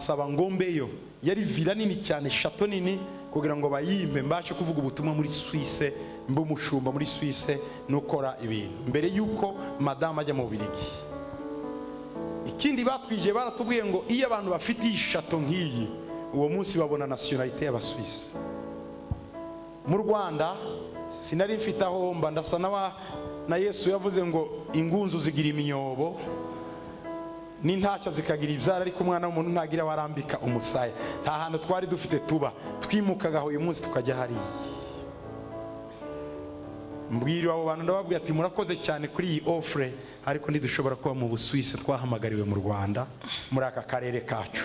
Bansaba ngombeyo, yari villa nini cyane, château nini, kugira ngo bayimpe mbashe kuvuga ubutumwa muri Suisse, mbe umushumba muri Suisse nukora ibintu mbere yuko madame ajya mu Bubiligi. Ikindi batwije baratubwiye ngo iyo abantu bafite château nk'iyi uwo munsi babona nationalité y'Abasuisse. Mu Rwanda sinari mfite aho mba, ndasa na Yesu yavuze ngo ingunzu zigira imyobo n'intashya zikagira ibyara, ariko umwana w'umuntu ntagira warambika umusaya. Nta hantu twari dufite tuba, twimukaga aho uyu munsi tukajya hariya. Mbwira abo bantu ndababwira ati murakoze cyane kuri iyi offre, ariko ntidushobora kuba mu Busuwisi, twahamagariwe mu Rwanda muri aka karere kacu.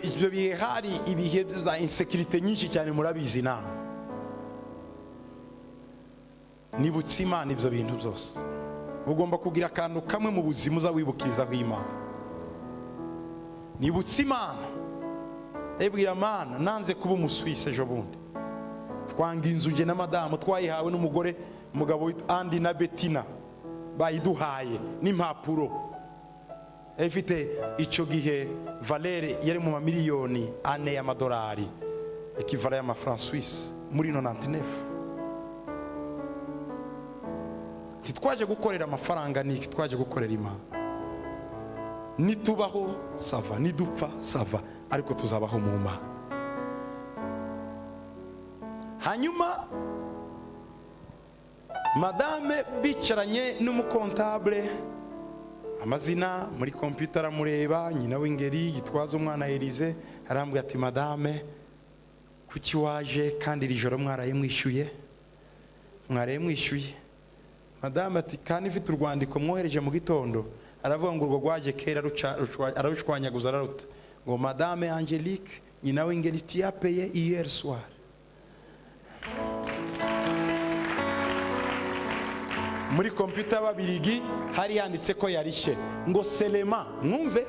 Ibyo bihe hari ibihe bya insécurité nyinshi cyane, murabizi namwe. Nibutse Imana ibyo bintu byose. Ugomba kugira akantu kamwe mu buzima uzawibukirizaho Imana. Nibutse Imana, ndayibwira Mana nanze kuba Umusuwisi ejo bundi. Twanga inzu nge na madamu, twayihawe n'umugore, umugabo witwa Andy na Bettina, bayiduhaye n'impapuro. Ifite icyo gihe valere yari mu mamiliyoni 4 y'amadolari, equivalent y'amaFranc Suisse muri 99. Ntitwaje gukorera amafaranga, niki twaje gukorera Imana. Nitubaho sava, nidupfa sava, ariko tuzabaho mu Mana. Hanyuma madame bicaranye n'umukontable, amazina muri computer aramureba, nyina w'ingeri yitwaza umwana Elise, arambwira ati madame kuki waje kandi iri joro mwaraye mwishyuye? Mwaraye mwishyuye. Madame ati kandi mfite urwandiko mwohereje mu gitondo. Aravuga ngo urwo rwaje kera ararushwanyaguza araruta. Ngo madame Angelique nyina w'ingeri tu as payé hier soir. Muri computer y'Ababirigi hari yanditse ko yarishe ngo Selema, mwumve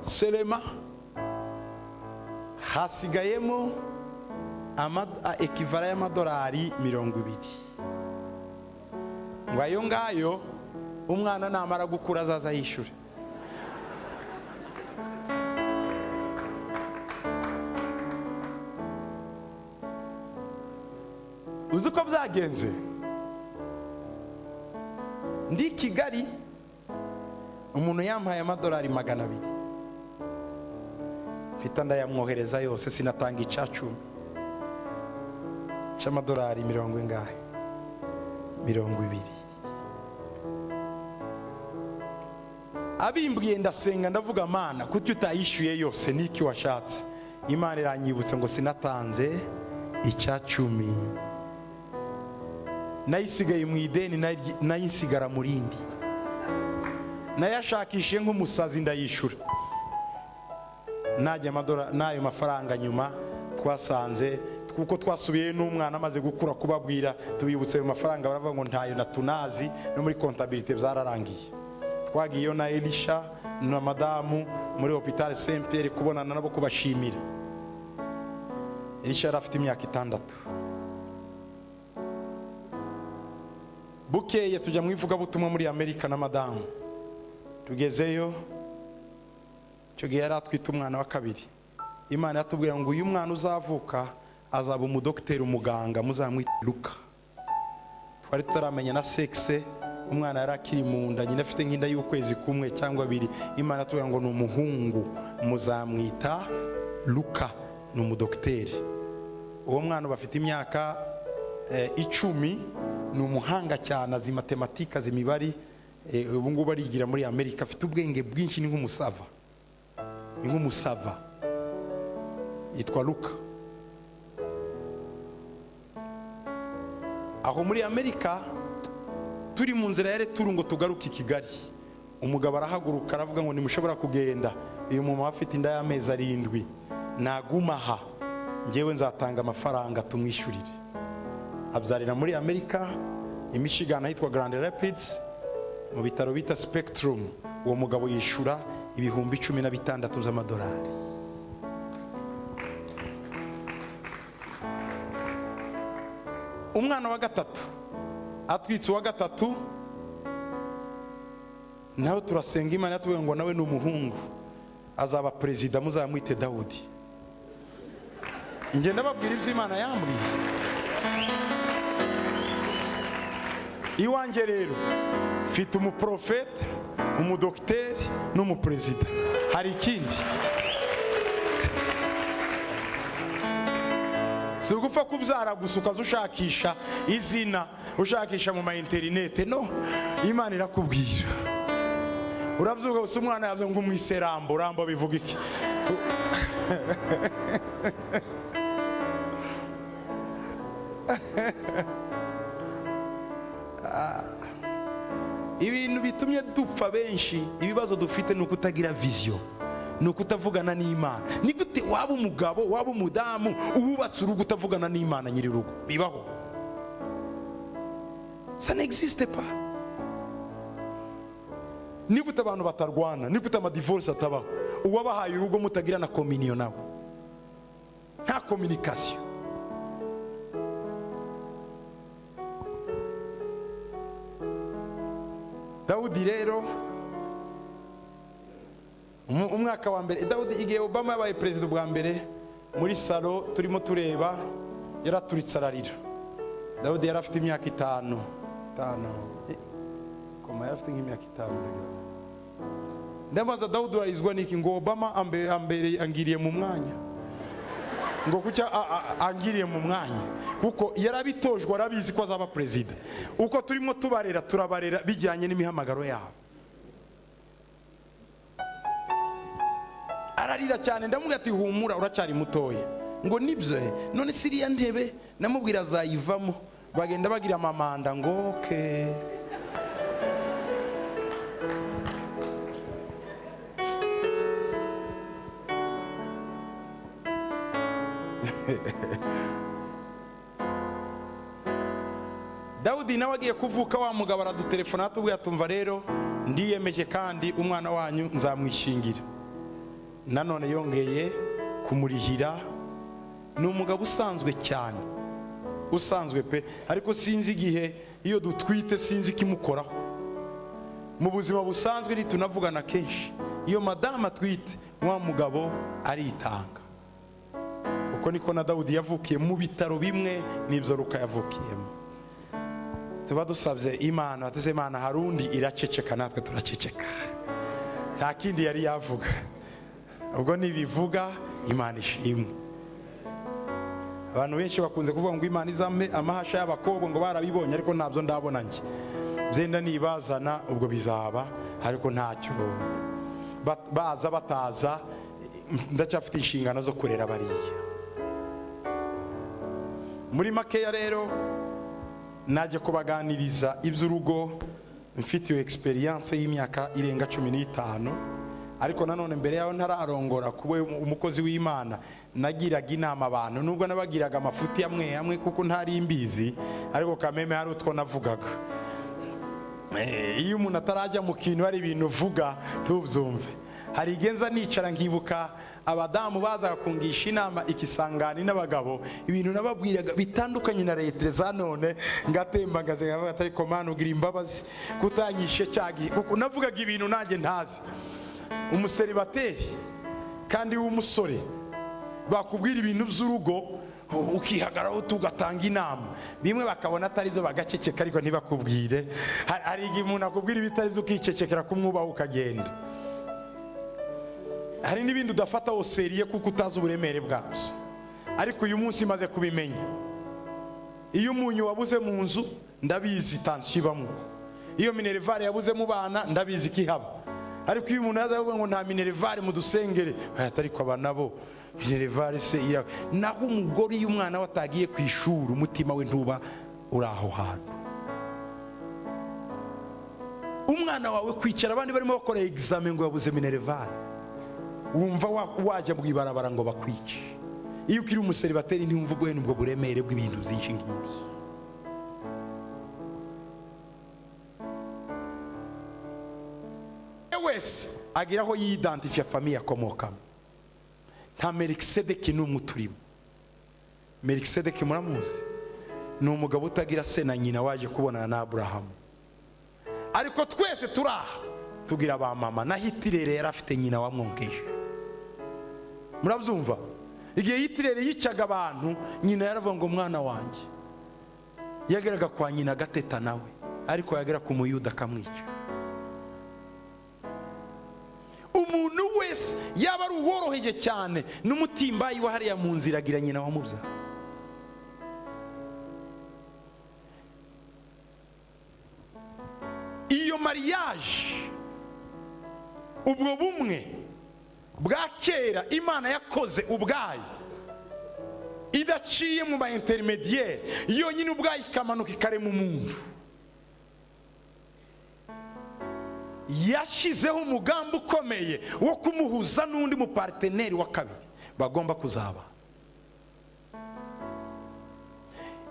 Selema, hasigayemo equivalent y'amadolari 20. Ngo ayo ngayo umwana namara gukura azaza yishyure. Uzi uko byagenze? Ndi Kigali, umuntu yampaye amadolari 200, mpita ndayamwohereza yose, sinatanga icacumi cy'amadolari mirongo ingahe? 20. Abimbwiye ndasenga ndavuga Mana kuki utayishyuye yose, niki washatse? Imana iranyibutsa ngo sinatanze icacumi, nayisigaye mu ideni, nayisigara mu rindi, nayashakishiye nk'umusazi ndayishura. Najya amadolari n'ayo mafaranga nyuma twasanze kuko twasubiye n'umwana amaze gukura kubabwira, tubibutse ayo mafaranga baravuga ngo ntayo natunazi, no muri comptabilité byararangiye. Twagiyeyo na Elisha na madamu muri hôpital Saint Pierre kubonana nabo kubashimira. Elisha yari afite imyaka 6. Bukeye tujya mu ivugabutumwa muri Amerika na madamu. Tugezeyo icyo gihe yari atwite umwana wa 2. Imana yatubwira ngo uyu mwana uzavuka azaba umudokiteri, umuganga, muzamwita Luka. Twari tutaramenya na sexe, umwana yari akiri mu nda, nyina afite nk'inda y'ukwezi kumwe cyangwa 2. Imana yatubwira ngo ni umuhungu, muzamwita Luka, ni umudokiteri. Uwo mwana bafite imyaka 10, ni umuhanga cyane, azi matematika, azi imibare. Ubu ngubu arigira muri Amerika, afite ubwenge bwinshi, ni nk'umusava, ni nk'umusava. Yitwa Luka. Aho muri Amerika turi mu nzira ya returu ngo tugaruke i Kigali, umugabo arahaguruka aravuga ngo nimushobora kugenda, uyu mama afite inda y'amezi 7, naguma aha njyewe nzatanga amafaranga tumwishyurire. Abyarira muri Amerika, i Michigan ahitwa Grand Rapids, mu bitaro bita Spectrum. Uwo mugabo yishura 16,000 z'amadolari. Umwana wa 3 Atwitse uwa gatatu nawe turasenga Imana yatubwiye ngo nawe ni umuhungu azaba perezida, muzamwite Dawudi. Njye ndababwira ibyo Imana yambwiye. Iwanjye rero mfite umuprofete, umudokiteri n'umuperezida. Hari ikindi? Si ugupfa kubyara gusa ukaza ushakisha izina, ushakisha mu ma interinete. No, Imana irakubwira. Urabyuka gusa umwana yabyo ngo umwise Rambo. Rambo bivuga iki? Ibintu bitumye dupfa benshi, ibibazo dufite ni ukutagira vision, ni ukutavugana n'Imana. Ni gute waba umugabo, waba umudamu, uwubatse urugo utavugana n'Imana nyiri urugo? Bibaho? Ça n'existe pas. Ni gute abantu batarwana? Ni gute amadivorce atabaho? Uwabahaye urugo mutagira na communion nawe, nta communication. Dawudi rero umwaka wa mbere, Dawudi igihe Obama yabaye perezida bwa mbere, muri salo turimo tureba yaraturitse ararira. Dawudi yari afite imyaka itanu, koma yari afite nk'imyaka 5. Ndabaza Dawudi urarizwa niki? Ngo Obama ambere angiriye mu mwanya. Ngo kucya angiriye mu mwanya, kuko yarabitojwe, arabizi ko azaba perezida. Uko turimo tubarera, turabarera bijyanye n'imihamagaro yabo. Ararira cyane, ndamubwira ati humura uracyari mutoya. Ngo nibyo, none siriya ntebe namubwira azayivamo. Bagenda bagira amamanda ngo okay. Dawudi nawe agiye kuvuka, wa mugabo aradutelefona atubwira tumva rero ndiyemeje kandi umwana wanyu nzamwishingira. Nanone yongeye kumurihira. Ni umugabo usanzwe cyane, usanzwe pe, ariko sinzi igihe iyo dutwite sinzi ikimukoraho. Mu buzima busanzwe nitunavugana kenshi, iyo madama atwite wa mugabo aritanga. Uko niko na Dawudi yavukiye mu bitaro bimwe n'ibyo Luka yavukiyemo. Tuba dusabye Imana, ateze Imana harundi iraceceka, natwe turaceceka. Nta kindi yari yavuga. Ubwo nibivuga Imana ishimwe. Abantu benshi bakunze kuvuga ngo Imana izampe amahasha y'abakobwa ngo barabibonye, ariko ntabyo ndabona njye. Byenda nibazana ubwo bizaba, ariko ntacyo baza bataza, ndacyafite inshingano zo kurera bariya. Muri makeya rero najye kubaganiriza iby'urugo mfite iyo experience y'imyaka irenga 15, ariko nanone mbere yaho ntararongora kuba umukozi w'Imana nagiraga inama abantu, nubwo nabagiraga amafuti amwe amwe kuko ntari imbizi, ariko kameme hari utwo navugaga. Iyo umuntu atarajya mu kintu hari ibintu uvuga ntubyumve. Hari igenza nicara nkibuka abadamu bazaga kungisha inama ikisangani n'abagabo, ibintu nababwiraga bitandukanye na leta za none, ngatemba ngaze atari komana ugira imbabazi kutanyishe cyagi, kuko navugaga ibintu nanjye ntazi. Umuseribateri kandi w'umusore bakubwira ibintu by'urugo ukihagararaho tugatanga inama, bimwe bakabona atari byo bagaceceka ariko ntibakubwire. Hari igihe umuntu akubwira ibitari byo ukicecekera kumwubaha ukagenda. Hari n'ibindi udafata oseriye kuko utazi uburemere bwabyo, ariko uyu munsi maze kubimenya. Iyo umunyu wabuze mu nzu ndabizi tansiyo ibamo, iyo minerivare yabuze mu bana ndabizi kihaba, ariko iyo umuntu yaza avuga ngo nta minerivare mu dusengere, ariko aba nabo minerivare se iya. Naho umugore iyo umwana we atagiye ku ishuri umutima we ntuba uri aho hantu. Umwana wawe kwicara abandi barimo bakora examen ngo yabuze minerivare, wumva wajya mu ibarabara ngo bakwice. Iyo ukiri umuseribateri ntiwumva ubwo ubwo buremere bw'ibintu byinshi ngibyo. Wese agira aho yidentifia famille akomokamo. Nta Melikisedeki n'umwe turimo. Melikisedeki muramuzi? Ni umugabo utagira se na nyina waje kubonana na Aburahamu. Ariko twese turaha tugira ba mama. Na Hitirere yari afite nyina wamwonkeje. Murabyumva? Igihe Hitirere yicaga abantu, nyina yaravuga ngo mwana wanjye. Yageraga kwa nyina agateta nawe, ariko yagera ku muyuda akamwica. Umuntu wese yaba ari uworoheje cyane n'umutimbayi wa hariya mu nzira agira nyina wamubyara. Iyo mariage, ubwo bumwe bwa kera Imana yakoze ubwayo idaciye mu ba intermediaire, yonyine ubwayo ikamanuka ikarema umuntu, yashyizeho umugambi ukomeye wo kumuhuza n'undi mu parteneri wa kabiri bagomba kuzaba.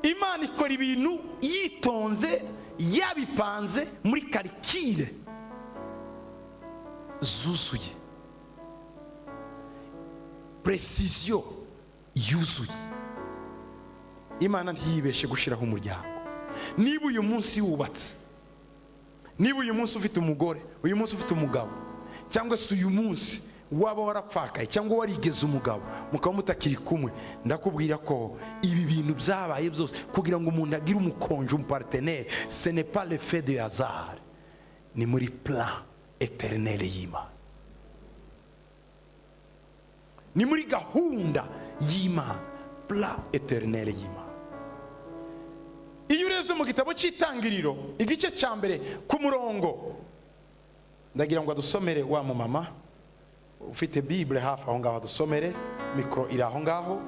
Imana ikora ibintu yitonze, yabipanze muri karikire zuzuye, precision yuzuye. Imana ntiyibeshe gushiraho umuryango. Niba uyu munsi wubatse, niba uyu munsi ufite umugore, uyu munsi ufite umugabo, cyangwa se uyu munsi waba warapfakaye cyangwa warigeze umugabo mukaba mutakiri kumwe, ndakubwira ko ibi bintu byabaye byose kugira ngo umuntu agire umukonje, umupartenaire, ce n'est pas le fait de hasard, ni muri plan éternel y'Imana, ni muri gahunda y'Imana, plan éternel y'Imana. Iyo urebye mu gitabo cy'Itangiriro igice cya mbere ku murongo, ndagira ngo adusomere wa mumama ufite Bible hafi aho ngaho, adusomere, mikoro iri aho ngaho.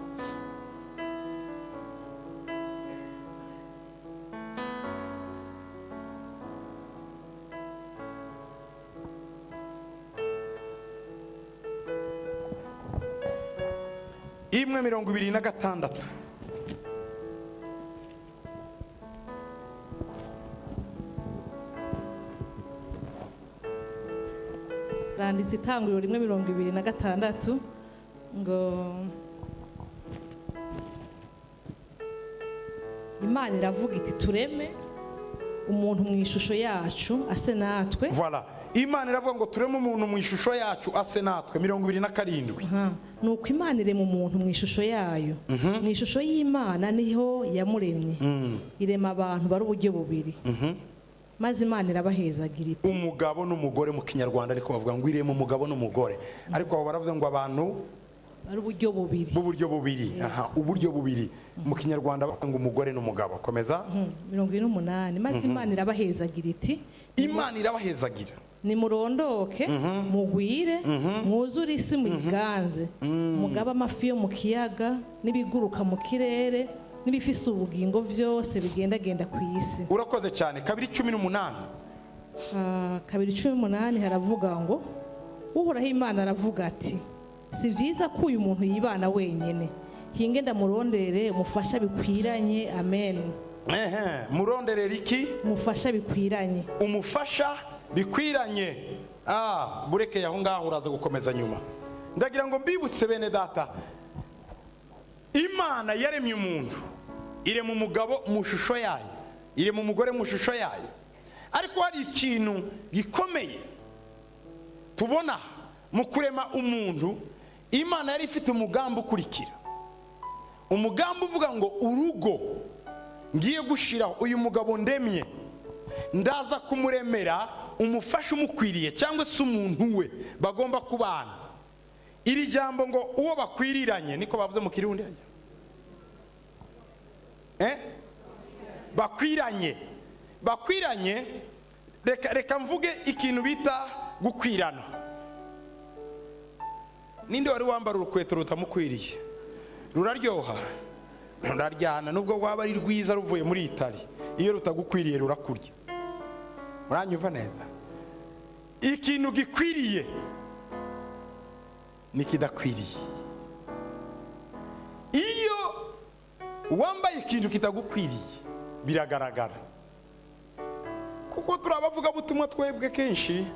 Imwe 26. Randitse Itanguriro 1:26 ngo Imana iravuga iti tureme umuntu mu ishusho yacu ase natwe. Voilà. Imana iravuga ngo tureme umuntu mu ishusho yacu ase natwe. 27. Nuko Imana irema umuntu mu ishusho yayo. Mu ishusho y'Imana niho yamuremye. Irema abantu bari uburyo bubiri. Maze Imana irabahezagira iti. Umugabo n'umugore mu Kinyarwanda ariko bavuga ngo irema umugabo n'umugore. Ariko abo baravuze ngo abantu bari uburyo bubiri. Uburyo bubiri. Aha, uburyo bubiri. Mu Kinyarwanda bavuga ngo umugore n'umugabo. Komeza. 28. Maze Imana irabahezagira iti. Imana irabahezagira. Nimurondoke, mugwire, mwuzure isi muyiganze, mugabe amafi yo mu kiyaga n'ibiguruka mu kirere n'ibifise ubugingo vyose bigendagenda ku isi. Urakoze cyane. 2:18. 2:18 haravuga ngo Uhoraho Imana aravuga ati si vyiza ko uyu muntu yibana wenyene, hinge ndamurondere umufasha bikwiranye. Amen. Muronderere iki? Umufasha bikwiranye. Umufasha bikwiranye. Burekeye aho ngaho uraza gukomeza nyuma. Ndagira ngo mbibutse bene data, Imana yaremye umuntu, irema umugabo mu shusho yayo, irema umugore mu shusho yayo. Ariko hari ikintu gikomeye tubona mu kurema umuntu. Imana yari ifite umugambi ukurikira, umugambi uvuga ngo urugo ngiye gushiraho uyu mugabo ndemye, ndaza kumuremera umufasha umukwiriye cyangwa se umuntu we bagomba kubana. Iri jambo ngo uwo bakwiriranye, niko bavuze mu Kirundi, bakwiranye. Bakwiranye, reka mvuge ikintu bita gukwirana. Ninde wari wambara urukweto rutamukwiriye? Ruraryoha, ruraryana, nubwo waba ari rwiza ruvuye muri Itali, iyo rutagukwiriye rurakurya. Muranyumva neza? Ikintu gikwiriye n'ikidakwiriye. Iyo wambaye ikintu kitagukwiriye biragaragara, kuko turabavuga butumwa twebwe kenshi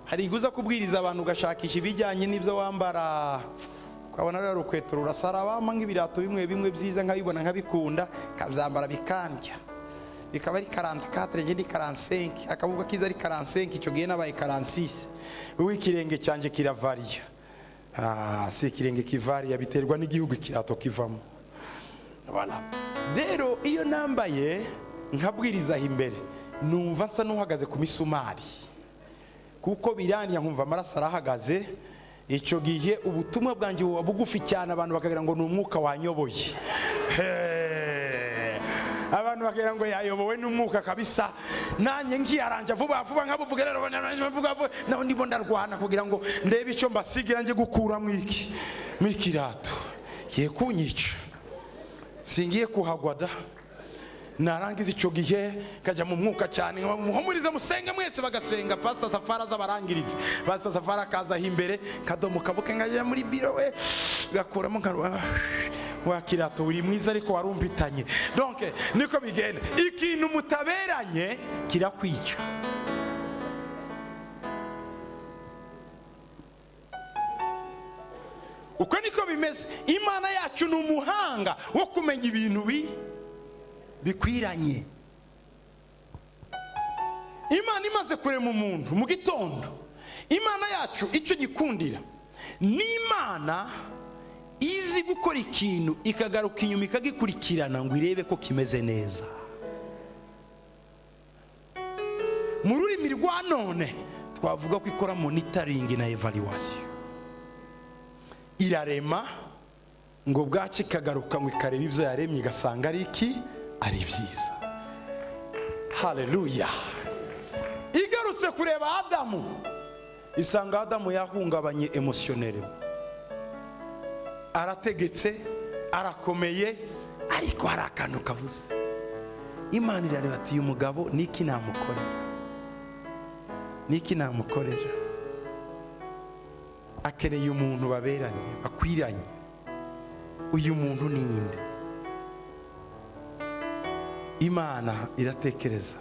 hari iguza kubwiriza abantu ugashakisha ibijyanye n'ibyo wambara, Ukabona rero urukweto rurasara, bampa nk'ibirato bimwe bimwe byiza nkabibona nkabikunda, nkabyambara bikandya, bikaba ari 44, njye ni 45, akavuga kiza ari 45, icyo gihe nabaye 46, wowe ikirenge cyanjye kiravariya. Si ikirenge kivariya, biterwa n'igihugu ikirato kivamo. Voilà. Rero iyo nambaye nkabwiriza imbere, numva nsa n'uhagaze ku misumari, kuko biraniya nkumva amaraso arahagaze. Icyo gihe ubutumwa bwanjye buba bugufi cyane, abantu bakagira ngo ni umwuka wanyoboye. Abantu bakagira ngo yayobowe n'umwuka kabisa. Nanjye nkiyaranja vuba vuba nkabuvuga, rero vuba vuba naho ndimo ndarwana kugira ngo ndebe icyo mbasigira nje gukuramo iki mikirato ye kunyica, singiye kuhagwa da. Narangiza icyo gihe kajya mu mwuka cyane, muhumurize musenge mwese, bagasenga. Pastor Safari azabarangirize, Pastor Safari akaza imbere, kadomo kabuke ngajya muri biro we gakuramo nkarwa wakirato uri mwiza ariko warumpitanye. Donc niko bigenda, ikintu mutaberanye kirakwica. Uko niko bimeze. Imana yacu ni umuhanga wo kumenya ibintu bikwiranye. Imana imaze kurema umuntu mu gitondo, Imana yacu icyo gikundira ni Imana izi gukora ikintu ikagaruka inyuma ikagikurikirana ngo irebe ko kimeze neza. Mu rurimi rwa none twavuga ko ikora monitoring na evaluation. Irarema ngo bwaci ikagaruka ngo ikareba ibyo yaremye igasanga ari iki, ari byiza. Haleluya. Igarutse kureba Adamu, isanga Adamu yahungabanye emotionnel, arategetse, arakomeye, ariko hari akantu kabuze. Imana irareba ati uyu mugabo niki namukorera, niki namukorera? Akeneye umuntu baberanye, bakwiranye. Uyu muntu ni inde? Imana iratekereza,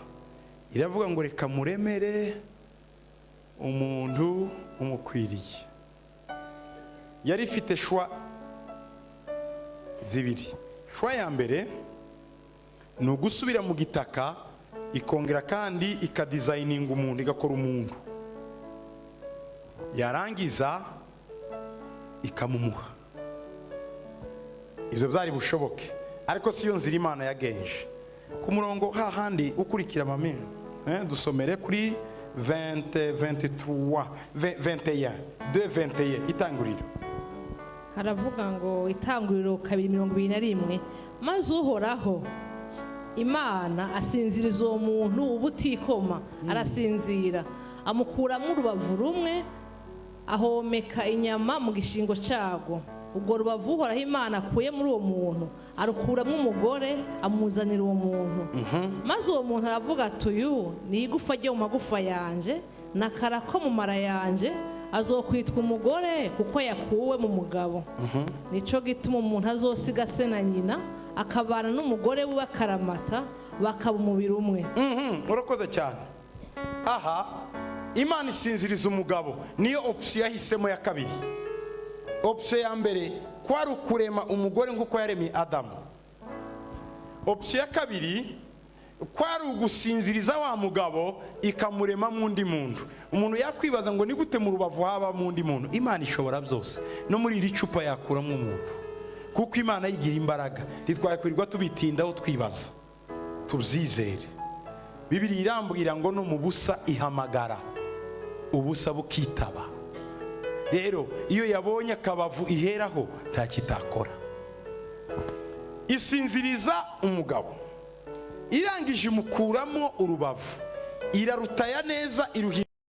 iravuga ngo reka muremere umuntu umukwiriye. Yari ifite shwa zibiri. Shwa ya mbere ni ugusubira mu gitaka, ikongera kandi ikadizayininga umuntu, igakora umuntu, yarangiza ikamumuha. Ibyo byari bushoboke, ariko si yo nzira Imana yagenje. Ku murongo hahandi ukurikira mami, dusomere kuri 20 23 21 2 21 itanguriro. Haravuga ngo itanguriro 2:21, maze Uhoraho Imana asinziriza uwo muntu ubutikoma, arasinzira, amukuramo urubavu rumwe, ahomeka inyama mu gishingo cyago. Ubwo rubavu Uhoraho Imana akuye muri uwo muntu arukuramo umugore, amuzanira uwo muntu. Maze uwo muntu aravuga ati uyu ni igufa ryo mu magufa yanje n'akara ko mu mara yanje, azokwitwa umugore kuko yakuwe mu mugabo. Nico gituma umuntu azosiga se na nyina akabana n'umugore we bakaramata, bakaba umubiri umwe. Urakoze cyane. Aha Imana isinziriza umugabo, niyo option yahisemo ya kabiri. Option ya mbere kwari ukurema umugore nk'uko yaremye Adamu. Option ya kabiri kwari ugusinziriza wa mugabo ikamurema mu undi muntu. Umuntu yakwibaza ngo ni gute mu rubavu haba mu undi muntu? Imana ishobora byose, no muri iri cupa yakuramo umuntu, kuko Imana yigira imbaraga. Ntitwakwirirwa tubitindaho twibaza, tubyizere. Bibiri irambwira ngo no mu busa ihamagara, ubusa bukitaba. Rero iyo yabonye akabavu iheraho nta kitakora. Isinziriza umugabo, irangije imukuramo urubavu, irarutaya neza, iruhindura